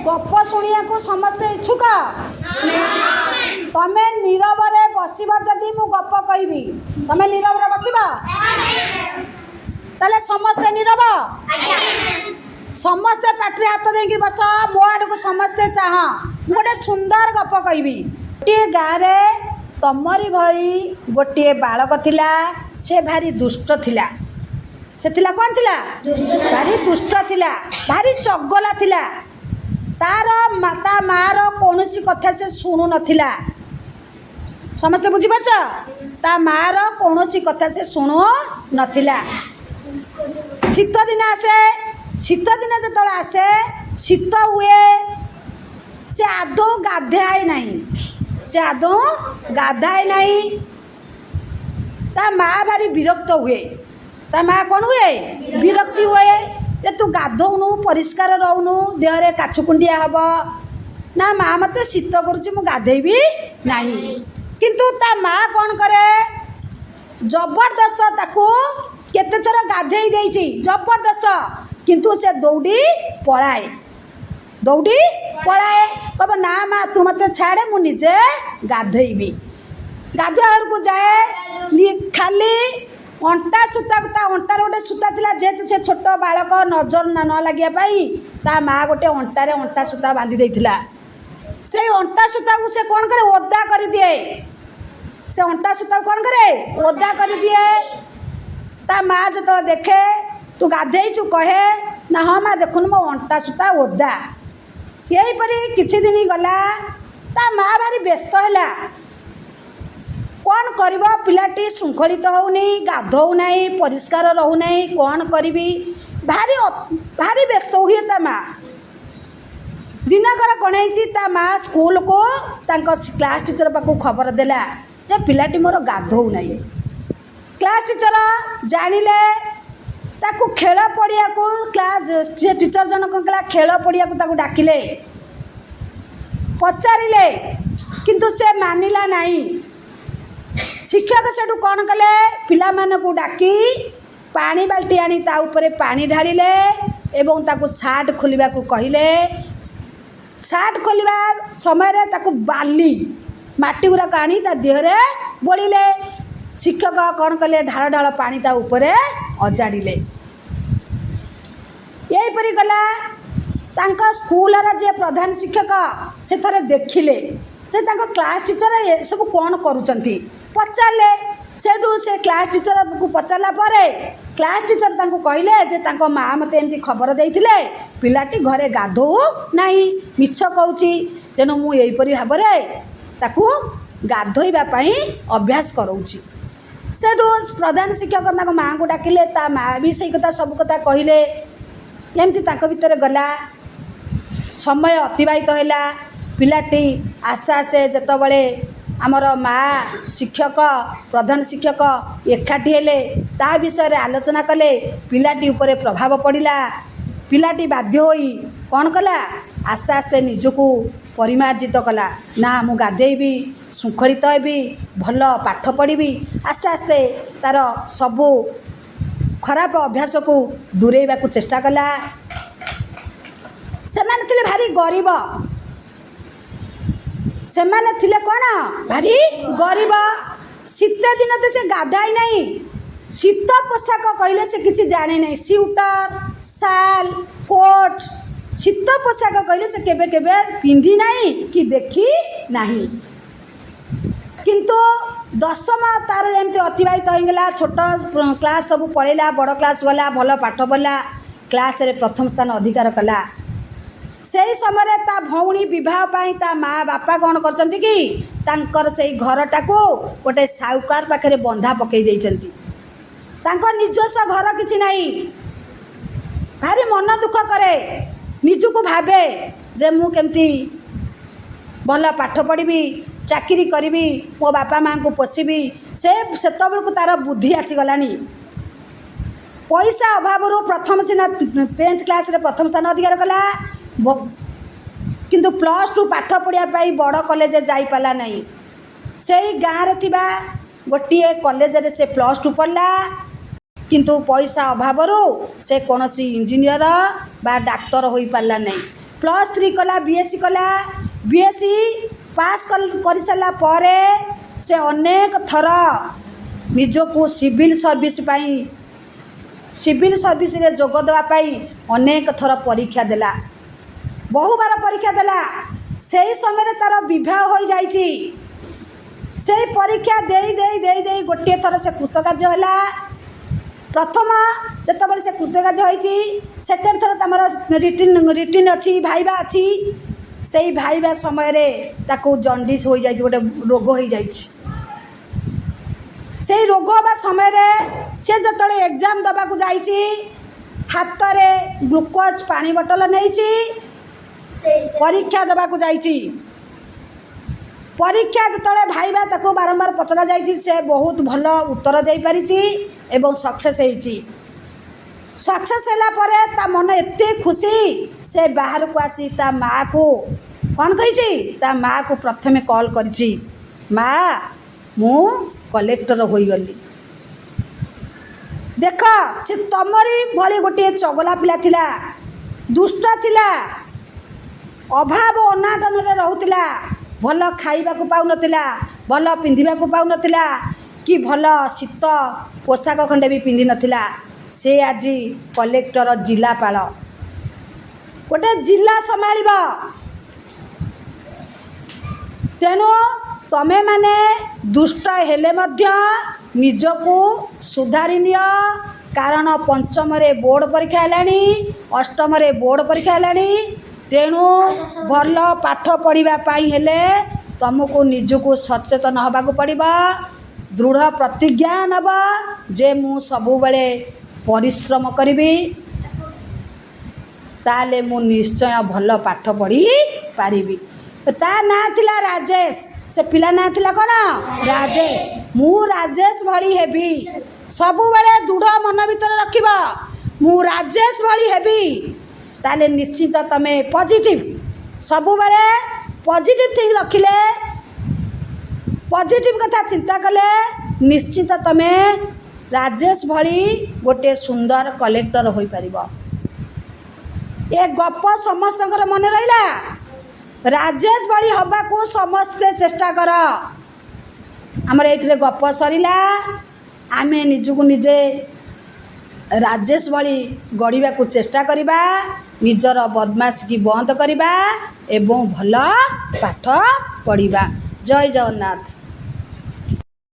ଗପ ଶୁଣିବାକୁ ସମସ୍ତେ ଇଚ୍ଛୁକ? ତମେ ନୀରବରେ ବସିବ ଯଦି ମୁଁ ଗପ କହିବି। ତମେ ନୀରବରେ ବସିବ? ତାହେଲେ ସମସ୍ତେ ନୀରବ, ସମସ୍ତେ ପାଟିରେ ହାତ ଦେଇକି ବସ। ମୋ ଆଡ଼କୁ ସମସ୍ତେ ଚାହଁ। ମୁଁ ଗୋଟେ ସୁନ୍ଦର ଗପ କହିବି। ଗୋଟିଏ ଗାଁରେ ତମରି ଭଳି ଗୋଟିଏ ବାଳକ ଥିଲା। ସେ ଭାରି ଦୁଷ୍ଟ ଥିଲା। ସେ ଥିଲା, କ'ଣ ଥିଲା? ଭାରି ଦୁଷ୍ଟ ଥିଲା, ଭାରି ଚଗଲା ଥିଲା। ତାର ତା ମାଆର କୌଣସି କଥା ସେ ଶୁଣୁନଥିଲା। ସମସ୍ତେ ବୁଝିପାରୁଛ? ତା ମାଆର କୌଣସି କଥା ସେ ଶୁଣୁ ନଥିଲା। ଶୀତ ଦିନ ଆସେ। ଶୀତ ଦିନ ଯେତେବେଳେ ଆସେ, ଶୀତ ହୁଏ। ସେ ଆଦୌ ଗାଧାଏ ନାହିଁ। ସେ ଆଦୌ ଗାଧାଏ ନାହିଁ। ତା ମା ଭାରି ବିରକ୍ତ ହୁଏ। ତା ମା କ'ଣ ହୁଏ? ବିରକ୍ତି ହୁଏ ଯେ ତୁ ଗାଧଉନୁ, ପରିଷ୍କାର ରହୁନୁ, ଦେହରେ କାଛୁ କୁଣ୍ଡିଆ ହେବ। ନା ମା, ମୋତେ ଶୀତ କରୁଛି, ମୁଁ ଗାଧେଇବି ନାହିଁ। କିନ୍ତୁ ତା ମା କ'ଣ କରେ? ଜବରଦସ୍ତ ତାକୁ କେତେଥର ଗାଧେଇ ଦେଇଛି ଜବରଦସ୍ତ। କିନ୍ତୁ ସେ ଦୌଡ଼ି ପଳାଏ, ଦୌଡ଼ି ପଳାଏ। କହିବ, ନା ମା, ତୁ ମୋତେ ଛାଡ଼େ, ମୁଁ ନିଜେ ଗାଧେଇବି। ଗାଧୁଆ ଘରକୁ ଯାଏ। ଖାଲି ଅଣ୍ଟା ସୂତାକୁ, ତା ଅଣ୍ଟାରେ ଗୋଟେ ସୂତା ଥିଲା। ଯେହେତୁ ସେ ଛୋଟ ବାଳକ, ନଜର ନ ଲାଗିବା ପାଇଁ ତା ମା ଗୋଟେ ଅଣ୍ଟାରେ ଅଣ୍ଟା ସୂତା ବାନ୍ଧି ଦେଇଥିଲା। ସେଇ ଅଣ୍ଟା ସୂତାକୁ ସେ କ'ଣ କରେ? ଓଦା କରିଦିଏ। ସେ ଅଣ୍ଟା ସୂତାକୁ କ'ଣ କରେ? ଓଦା କରିଦିଏ। ତା ମା ଯେତେବେଳେ ଦେଖେ, ତୁ ଗାଧେଇଛୁ? କହେ, ନା ହଁ ମା, ଦେଖୁନୁ, ମୋ ଅଣ୍ଟା ସୂତା ଓଦା। ଏହିପରି କିଛି ଦିନ ଗଲା। ତା ମା ଭାରି ବ୍ୟସ୍ତ ହେଲା। କ'ଣ କରିବ? ପିଲାଟି ଶୃଙ୍ଖଳିତ ହେଉନି, ଗାଧଉ ନାହିଁ, ପରିଷ୍କାର ରହୁନାହିଁ, କ'ଣ କରିବି? ଭାରି ଭାରି ବ୍ୟସ୍ତ ହୁଏ ତା ମା। ଦିନକର କ'ଣ ହେଇଛି? ତା ମା ସ୍କୁଲକୁ ତାଙ୍କ କ୍ଲାସ୍ ଟିଚର ପାଖକୁ ଖବର ଦେଲା ଯେ ପିଲାଟି ମୋର ଗାଧଉ ନାହିଁ। କ୍ଲାସ୍ ଟିଚର ଜାଣିଲେ। ତାକୁ ଖେଳ ପଡ଼ିଆକୁ, କ୍ଲାସ୍ ସେ ଟିଚର ଜଣକ କ'ଣ କଲା? ଖେଳ ପଡ଼ିଆକୁ ତାକୁ ଡାକିଲେ, ପଚାରିଲେ, କିନ୍ତୁ ସେ ମାନିଲା ନାହିଁ। ଶିକ୍ଷକ ସେଠୁ କ'ଣ କଲେ? ପିଲାମାନଙ୍କୁ ଡାକି ପାଣି ବାଲ୍ଟି ଆଣି ତା ଉପରେ ପାଣି ଢାଳିଲେ ଏବଂ ତାକୁ ସାର୍ଟ ଖୋଲିବାକୁ କହିଲେ। ସାର୍ଟ ଖୋଲିବା ସମୟରେ ତାକୁ ବାଲି ମାଟି ଗୁଡ଼ାକ ଆଣି ତା ଦେହରେ ବୋଳିଲେ। ଶିକ୍ଷକ କ'ଣ କଲେ? ଢାଳ ଢାଳ ପାଣି ତା ଉପରେ ଅଜାଡ଼ିଲେ। ଏହିପରି ଗଲା। ତାଙ୍କ ସ୍କୁଲର ଯିଏ ପ୍ରଧାନ ଶିକ୍ଷକ, ସେ ଥରେ ଦେଖିଲେ ଯେ ତାଙ୍କ କ୍ଲାସ୍ ଟିଚର ଏସବୁ କ'ଣ କରୁଛନ୍ତି। ପଚାରିଲେ। ସେଇଠୁ ସେ କ୍ଲାସ୍ ଟିଚରକୁ ପଚାରିଲା ପରେ କ୍ଲାସ୍ ଟିଚର ତାଙ୍କୁ କହିଲେ ଯେ ତାଙ୍କ ମା' ମୋତେ ଏମିତି ଖବର ଦେଇଥିଲେ, ପିଲାଟି ଘରେ ଗାଧଉ ନାହିଁ, ମିଛ କହୁଛି। ତେଣୁ ମୁଁ ଏହିପରି ଭାବରେ ତାକୁ ଗାଧୋଇବା ପାଇଁ ଅଭ୍ୟାସ କରାଉଛି। ସେଇଠୁ ପ୍ରଧାନ ଶିକ୍ଷକ ତାଙ୍କ ମାଆଙ୍କୁ ଡାକିଲେ। ତା ମା' ବି ସେଇ କଥା ସବୁ କଥା କହିଲେ। ଏମିତି ତାଙ୍କ ଭିତରେ ଗଲା, ସମୟ ଅତିବାହିତ ହେଲା। ପିଲାଟି ଆସ୍ତେ ଆସ୍ତେ, ଯେତେବେଳେ ଆମର ମା, ଶିକ୍ଷକ, ପ୍ରଧାନ ଶିକ୍ଷକ ଏକାଠି ହେଲେ, ତା ବିଷୟରେ ଆଲୋଚନା କଲେ, ପିଲାଟି ଉପରେ ପ୍ରଭାବ ପଡ଼ିଲା। ପିଲାଟି ବାଧ୍ୟ ହୋଇ କ'ଣ କଲା? ଆସ୍ତେ ଆସ୍ତେ ନିଜକୁ ପରିମାର୍ଜିତ କଲା। ନା, ମୁଁ ଗାଧେଇବି, ଶୃଙ୍ଖଳିତ ହେବି, ଭଲ ପାଠ ପଢ଼ିବି। ଆସ୍ତେ ଆସ୍ତେ ତା'ର ସବୁ ଖରାପ ଅଭ୍ୟାସକୁ ଦୂରେଇବାକୁ ଚେଷ୍ଟା କଲା। ସେମାନେ ଥିଲେ ଭାରି ଗରିବ। ସେମାନେ ଥିଲେ କ'ଣ? ଭାରି ଗରିବ। ଶୀତ ଦିନ ତ ସେ ଗାଧାଇ ନାହିଁ। ଶୀତ ପୋଷାକ କହିଲେ ସେ କିଛି ଜାଣେ ନାହିଁ। ସୁଇଟର, ସାଲ୍, କୋଟ୍, ଶୀତ ପୋଷାକ କହିଲେ ସେ କେବେ କେବେ ପିନ୍ଧି ନାହିଁ କି ଦେଖି ନାହିଁ। କିନ୍ତୁ ଦଶମ ତାର ଏମିତି ଅତିବାହିତ ହେଇଗଲା। ଛୋଟ କ୍ଲାସ୍ ସବୁ ପଳେଇଲା, ବଡ଼ କ୍ଲାସ୍ ଗଲା, ଭଲ ପାଠ ପଢ଼ିଲା, କ୍ଲାସ୍ରେ ପ୍ରଥମ ସ୍ଥାନ ଅଧିକାର କଲା। ସେଇ ସମୟରେ ତା ଭଉଣୀ ବିବାହ ପାଇଁ ତା ମା ବାପା କ'ଣ କରିଛନ୍ତି କି, ତାଙ୍କର ସେଇ ଘରଟାକୁ ଗୋଟେ ସାହୁକାର ପାଖରେ ବନ୍ଧା ପକାଇ ଦେଇଛନ୍ତି। ତାଙ୍କ ନିଜସ୍ୱ ଘର କିଛି ନାହିଁ। ଭାରି ମନ ଦୁଃଖ କରେ। ନିଜକୁ ଭାବେ ଯେ ମୁଁ କେମିତି ଭଲ ପାଠ ପଢ଼ିବି, ଚାକିରି କରିବି, ମୋ ବାପା ମାଆଙ୍କୁ ପୋଷିବି। ସେ ସେତେବେଳକୁ ତା'ର ବୁଦ୍ଧି ଆସିଗଲାଣି। ପଇସା ଅଭାବରୁ ପ୍ରଥମ ସିନା 10th କ୍ଲାସ୍ରେ ପ୍ରଥମ ସ୍ଥାନ ଅଧିକାର କଲା, କିନ୍ତୁ +2 ପାଠ ପଢ଼ିବା ପାଇଁ ବଡ଼ କଲେଜ ଯାଇପାରିଲା ନାହିଁ। ସେଇ ଗାଁରେ ଥିବା ଗୋଟିଏ କଲେଜରେ ସେ +2 ପଢ଼ିଲା। କିନ୍ତୁ ପଇସା ଅଭାବରୁ ସେ କୌଣସି ଇଞ୍ଜିନିୟର ବା ଡାକ୍ତର ହୋଇପାରିଲା ନାହିଁ। +3 କଲା, ବିଏସ୍ସି କଲା। ବିଏସ୍ସି ପାସ୍ କରିସାରିଲା ପରେ ସେ ଅନେକ ଥର ନିଜକୁ ସିଭିଲ୍ ସର୍ଭିସ୍ ପାଇଁ, ସିଭିଲ୍ ସର୍ଭିସରେ ଯୋଗ ଦେବା ପାଇଁ ଅନେକ ଥର ପରୀକ୍ଷା ଦେଲା, ବହୁବାର ପରୀକ୍ଷା ଦେଲା। ସେହି ସମୟରେ ତା'ର ବିବାହ ହୋଇଯାଇଛି। ସେଇ ପରୀକ୍ଷା ଦେଇ ଦେଇ ଦେଇ ଦେଇ ଗୋଟିଏ ଥର ସେ କୃତକାର୍ଯ୍ୟ ହେଲା। ପ୍ରଥମ ଯେତେବେଳେ ସେ କୃତକାର୍ଯ୍ୟ ହୋଇଛି, ସେକେଣ୍ଡ ଥର ତମର ରିଟିନ୍ ଅଛି, ଭାଇବା ଅଛି। ସେଇ ଭାଇବା ସମୟରେ ତାକୁ ଜଣ୍ଡିସ୍ ହୋଇଯାଇଛି, ଗୋଟେ ରୋଗ ହୋଇଯାଇଛି। ସେଇ ରୋଗ ହେବା ସମୟରେ ସେ ଯେତେବେଳେ ଏକ୍ଜାମ୍ ଦେବାକୁ ଯାଇଛି, ହାତରେ ଗ୍ଲୁକୋଜ୍ ପାଣି ବୋଟଲ ନେଇଛି, ପରୀକ୍ଷା ଦେବାକୁ ଯାଇଛି। ପରୀକ୍ଷା ଯେତେବେଳେ ଭାଇବା ତାକୁ ବାରମ୍ବାର ପଚରା ଯାଇଛି, ସେ ବହୁତ ଭଲ ଉତ୍ତର ଦେଇପାରିଛି ଏବଂ ସକ୍ସେସ୍ ହେଇଛି। ସକ୍ସେସ୍ ହେଲା ପରେ ତା ମନ ଏତେ ଖୁସି, ସେ ବାହାରକୁ ଆସି ତା ମାଆକୁ କ'ଣ କହିଛି? ତା ମାଆକୁ ପ୍ରଥମେ କଲ୍ କରିଛି, "ମା, ମୁଁ କଲେକ୍ଟର ହୋଇଗଲି।" ଦେଖ, ସେ ତମରି ଭଳି ଗୋଟିଏ ଚଗଲା ପିଲା ଥିଲା, ଦୁଷ୍ଟ ଥିଲା, ଅଭାବ ଅନାଟନରେ ରହୁଥିଲା, ଭଲ ଖାଇବାକୁ ପାଉନଥିଲା, ଭଲ ପିନ୍ଧିବାକୁ ପାଉନଥିଲା କି ଭଲ ଶୀତ ପୋଷାକ ଖଣ୍ଡେ ବି ପିନ୍ଧିନଥିଲା। ସେ ଆଜି କଲେକ୍ଟର, ଜିଲ୍ଲାପାଳ, ଗୋଟେ ଜିଲ୍ଲା ସମ୍ଭାଳିବ। ତେଣୁ ତମେମାନେ ଦୁଷ୍ଟ ହେଲେ ମଧ୍ୟ ନିଜକୁ ସୁଧାରି ନିଅ, କାରଣ ପଞ୍ଚମରେ ବୋର୍ଡ଼ ପରୀକ୍ଷା ହେଲାଣି, ଅଷ୍ଟମରେ ବୋର୍ଡ଼ ପରୀକ୍ଷା ହେଲାଣି। ତେଣୁ ଭଲ ପାଠ ପଢ଼ିବା ପାଇଁ ହେଲେ ତୁମକୁ ନିଜକୁ ସଚେତନ ହେବାକୁ ପଡ଼ିବ। ଦୃଢ଼ ପ୍ରତିଜ୍ଞା ନେବ ଯେ ମୁଁ ସବୁବେଳେ ପରିଶ୍ରମ କରିବି, ତାହେଲେ ମୁଁ ନିଶ୍ଚୟ ଭଲ ପାଠ ପଢ଼ି ପାରିବି। ତା ନାଁ ଥିଲା ରାଜେଶ। ସେ ପିଲା ନାଁ ଥିଲା କ'ଣ? ରାଜେଶ। ମୁଁ ରାଜେଶ ଭଳି ହେବି। ସବୁବେଳେ ଦୃଢ଼ ମନ ଭିତରେ ରଖିବ, ମୁଁ ରାଜେଶ ଭଳି ହେବି। ତାହେଲେ ନିଶ୍ଚିତ ତୁମେ ପଜିଟିଭ୍, ସବୁବେଳେ ପଜିଟିଭ୍ ଥିଙ୍କ୍ ରଖିଲେ, ପଜିଟିଭ୍ କଥା ଚିନ୍ତା କଲେ, ନିଶ୍ଚିତ ତୁମେ ରାଜେଶ ଭଳି ଗୋଟେ ସୁନ୍ଦର କଲେକ୍ଟର ହୋଇପାରିବ। ଏ ଗପ ସମସ୍ତଙ୍କର ମନେ ରହିଲା? ରାଜେଶ ଭଳି ହେବାକୁ ସମସ୍ତେ ଚେଷ୍ଟା କର। ଆମର ଏଇଥିରେ ଗପ ସରିଲା। ଆମେ ନିଜକୁ ନିଜେ ରାଜେଶ ଭଳି ଗଢ଼ିବାକୁ ଚେଷ୍ଟା କରିବା, ନିଜର ବଦମାସିକି ବନ୍ଦ କରିବା ଏବଂ ଭଲ ପାଠ ପଢ଼ିବା। ଜୟ ଜଗନ୍ନାଥ।